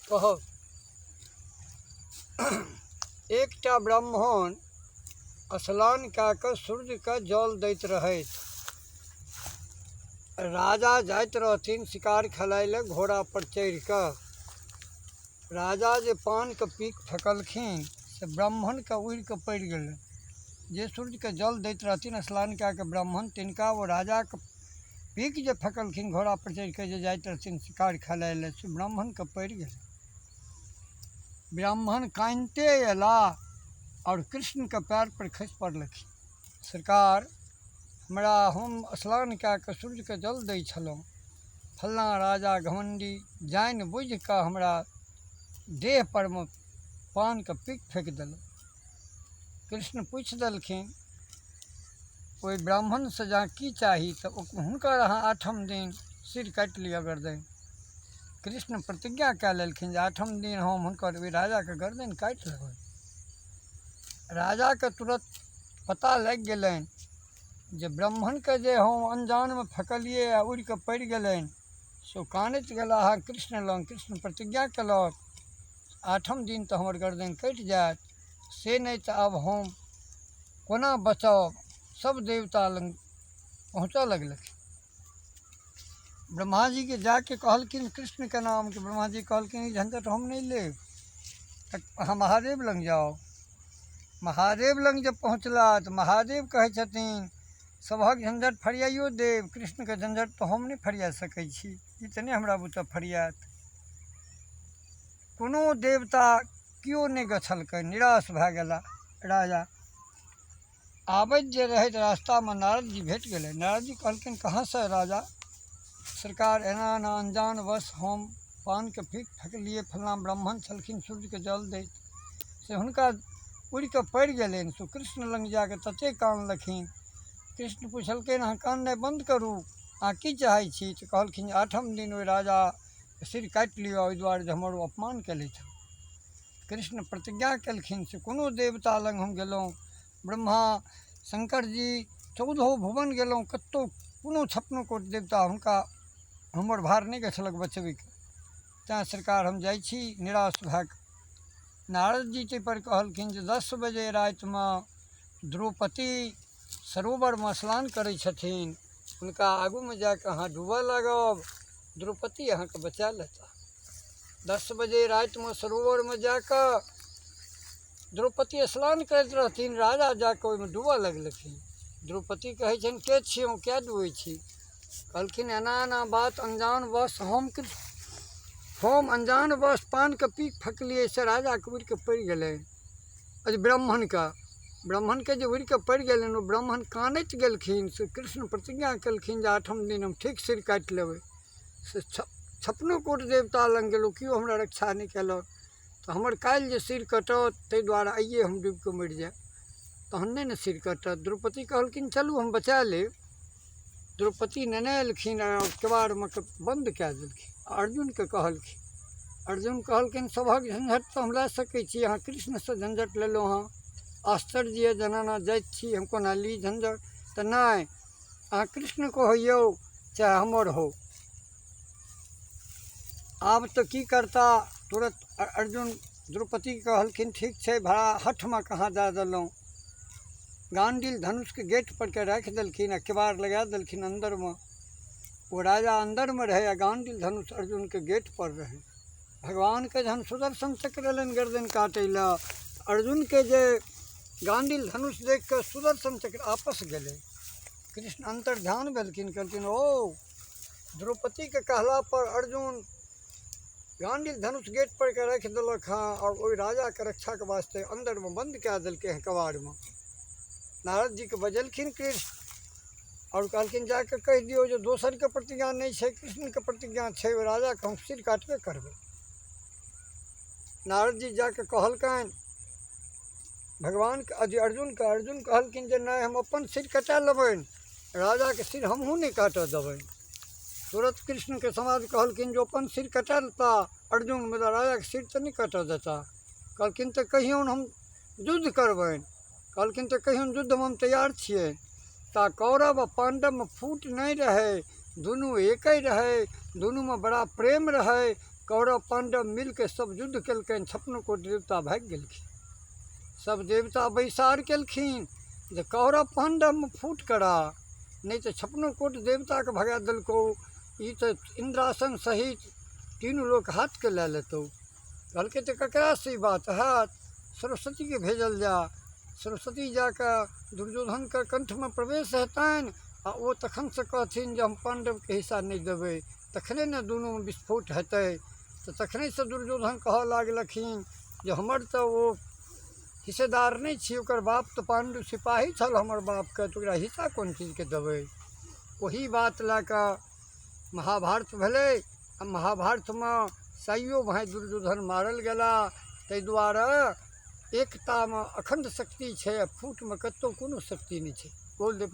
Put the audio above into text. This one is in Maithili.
कहब। एकटा ब्राह्मण स्नान कए कऽ सूर्यके जल दैत रहथि। राजा जाइत रहथिन शिकार खेलाइ लए घोड़ा पर चढ़ि कऽ। राजा जे पानके पीक फेकलखिन से ब्राह्मणके उड़ि कऽ पड़ि गेलै। जे सूर्यके जल दैत रहथिन स्नान कए कऽ ब्राह्मण, तिनका ओ राजाके पीक जे फेकलखिन घोड़ा पर चढ़ि कऽ जे जाइत रहथिन शिकार खेलाइ लए, से ब्राह्मणके पड़ि गेलै। ब्राह्मण कानिते अयला आओर कृष्णके पएर पर खसि पड़लखिन। सरकार, हमरा हम स्नान कए कऽ सूर्यके जल दै छलहुँ, फल्लाँ राजा घमण्डी जानि बुझि कऽ हमरा देह परमे पानके पीक फेक देलक। कृष्ण पूछि देलखिन ओहि ब्राह्मणसँ जे अहाँ की चाही, तऽ हुनकर अहाँ आठम दिन सिर काटि लिअ गर्दनि। कृष्ण प्रतिज्ञा कए लेलखिन जे आठम दिन हम हुनकर ओहि राजाके गर्दनि काटि लेबै। राजाके तुरत पता लागि गेलनि जे ब्राह्मणके जे हम अनजानमे फेकलियै आ उड़ि कऽ पड़ि गेलनि, से ओ कानैत गेला हँ कृष्ण लग। कृष्ण प्रतिज्ञा केलक आठम दिन तऽ हमर गर्दनि कटि जायत, से नहि तऽ आब हम कोना बचब। सब देवता लग पहुँचऽ लगलखिन। ब्रह्माजीके जाके कहलखिन कृष्णके नामके। ब्रह्माजी कहलखिन ई झंझट हम नहि लेब, तऽ अहाँ महादेव लग जाउ। महादेव लग जब पहुँचला तऽ महादेव कहै छथिन सभक झंझट फरियाइयो देब, कृष्णके झंझट तऽ हम नहि फरिया सकै छी, ई तऽ नहि हमरा बुते फरियात। कोनो देवता केओ नहि गछलकै, निराश भए गेला राजा। आबैत जे रहैत रास्तामे नारद जी भेट गेलै। नारद जी कहलखिन कहाँसँ राजा? सरकार, एना एना अनजान वश हम पानके फीक फेकलियै, फल्लाँ ब्राह्मण छलखिन सूर्यके जल दैत, से हुनका उड़ि कऽ पड़ि गेलनि, से कृष्ण लग जा कऽ ततेक कानलखिन। कृष्ण पुछलखिन अहाँ काननाइ बन्द करू, अहाँ की चाहै छी? तऽ कहलखिन आठम दिन ओहि राजा सिर काटि लिअ, ओहि दुआरे जे हमर ओ अपमान केलथि हँ। कृष्ण प्रतिज्ञा केलखिन से कोनो देवता लग हम गेलहुँ, ब्रह्मा शङ्कर जी चौदहो भुवन गेलहुँ, कतहु कोनो छपनो कोटि देवता हुनका हमर भार नहि गछलक बचबैके, तैँ सरकार हम जाइ छी निराश भए कऽ। नारद जी ताहिपर कहलखिन जे 10 बजे रातिमे द्रौपदी सरोवरमे स्नान करै छथिन, हुनका आगूमे जा कऽ अहाँ डूबऽ लागब, द्रौपदी अहाँके बचा लेता। 10 बजे रातिमे सरोवरमे जा कऽ द्रौपदी स्नान करैत रहथिन, राजा जा कऽ ओहिमे डूबऽ लगलखिन। द्रौपदी कहै छनि के छी अहूँ, किया डूबै छी? कहलखिन एना एना बात, अनजान वश हम अनजान वश पानके पीक फेकलियै से राजाके उड़ि कऽ पड़ि गेलनि, अरे ब्राह्मणके ब्राह्मणके जे उड़ि कऽ पड़ि गेलनि, ओ ब्राह्मण कानैत गेलखिन। से कृष्ण प्रतिज्ञा केलखिन जे आठम दिन हम ठीक सिर काटि लेबै। से छपनो कोटि देवता लग गेलहुँ, केओ हमरा रक्षा नहि केलक, तऽ हमर काल्हि जे सिर कटत ताहि दुआरे आइए हम डूबिकऽ मरि जायब, तहन नहि ने सिर कटत। द्रौपदी कहलखिन चलू हम बचा लेब। द्रौपदी नेने एलखिन आ केबाड़मे के बन्द कए देलखिन। अर्जुनके कहलखिन, अर्जुन कहलखिन सभक झंझट तऽ हम लए सकै छी, अहाँ कृष्णसँ झंझट लेलहुँ हँ, आश्चर्य यऽ जनाना जाइत छी, हम कोना ली झंझट? तऽ नहि, अहाँ कृष्णके होइयौ चाहे हमर हो। आब तऽ की करता, तुरत अर्जुन द्रौपदीके कहलखिन ठीक छै, भाड़ा हठमे कहाँ दए देलहुँ। गाण्डील धनुषके गेट पर के राखि देलखिन आ केबाड़ लगा देलखिन अन्दरमे। ओ राजा अन्दरमे रहै आ गाण्डील धनुष अर्जुनके गेट पर रहै। भगवानके जहन सुदर्शन चक्र एलनि गर्दन काटै लए, अर्जुनके जे गाण्डील धनुष देख कऽ सुदर्शन चक्र आपस गेलै। कृष्ण अन्तर्ध्यान भेलखिन, कहलखिन ओ द्रौपदीके कहला पर अर्जुन गाण्डील धनुष गेट पर के राखि देलक हँ आओर ओहि राजाके रक्षाके वास्ते अन्दरमे बन्द कए देलकै हँ कबाड़मे। नारद जीके बजेलखिन कृष्ण आओर कहलखिन जाके कहि दियौ जे दोसरके प्रतिज्ञा नहि छै, कृष्णके प्रतिज्ञा छै, ओहि राजाके हम सिर काटबे करबै। नारद जी जाके कहलकनि भगवानके अथी अर्जुनके। अर्जुन कहलखिन जे नहि, हम अपन सिर कटा लेबनि, राजाके सिर हमहूँ नहि काटऽ देबनि। तुरत कृष्णके समाज कहलखिन जे अपन सिर कटा लेता अर्जुन, मुदा राजाके सिर तऽ नहि काटऽ देता। कहलखिन तऽ कहियौन हम युद्ध करबनि। कहलखिन तऽ कहियौन युद्धमे हम तैयार छियै। ता कौरव आ पाण्डवमे फूट नहि रहै, दुनू एके रहै, दुनूमे बड़ा प्रेम रहै। कौरव पाण्डव मिलके सब युद्ध केलकनि, 56 कोटि देवता भागि गेलखिन। सब देवता बैसार केलखिन जे कौरव पाण्डवमे फूट करा, नहि तऽ 56 कोटि देवताके भगा देलकौ, ई तऽ इन्द्रासन सहित तीनू लोक हाथके लए लेतौ। कहलकै तऽ ककरासँ ई बात हैत? सरस्वतीके भेजल जा। सरस्वती जाकऽ दुर्योधनके कण्ठमे प्रवेश हेतनि आ ओ तखनसँ कहथिन जे हम पाण्डवके हिस्सा नहि देबै, तखने ने दुनूमे विस्फोट हेतै। तऽ तखनेसँ दुर्योधन कहऽ लागलखिन जे हमर तऽ ओ हिस्सेदार नहि छी, ओकर बाप तऽ पाण्डु सिपाही छल हमर बापके, तऽ ओकरा हिस्सा कोन चीजके देबै। ओही बात लए कऽ महाभारत भेलै आ महाभारतमे सइयो भाय दुर्योधन मारल गेला। ताहि दुआरे एकतामे अखण्ड शक्ति छै आ फूटमे कतहु कोनो शक्ति नहि छै। बोल दे।